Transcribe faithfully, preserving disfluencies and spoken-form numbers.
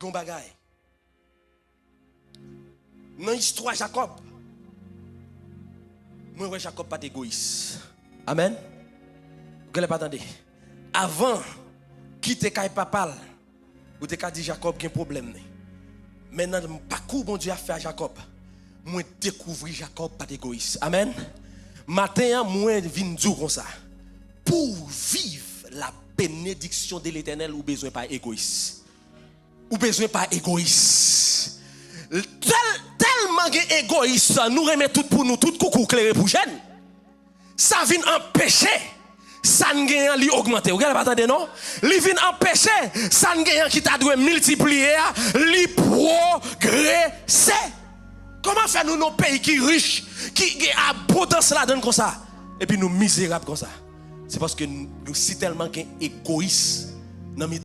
yon bagay. Nan istwa Jakòb, mwen wè Jakòb pa t egoyis. Amèn. Ou genlè pa tande. Avan kite kay papa l, ou te ka di Jakòb gen pwoblèm li. Men nan pakou Bondye ap fè a Jakòb, mwen dekouvri Jakòb pa t egoyis. Amèn. Maten an, mwen vin di w konsa, pou w viv la bénédiction de l'Éternel, ou bezwen pa egoyis. Ou bezwen pa egoyis. Tèl, tèlman gen egoyis, nou renmen tout pou nou, tout koukou klere pou jèn. Sa vin anpeche sa n genyen li ogmante. Ou genlè pa tande non? Li vin anpeche sa n genyen ki ta dwe miltipliye a, li pwogrese. Kòman fè nou nan peyi ki rich, ki gen abondans ladan l konsa, epi nou mizerab konsa? Se paske nou si tèlman gen egoyis nan mitan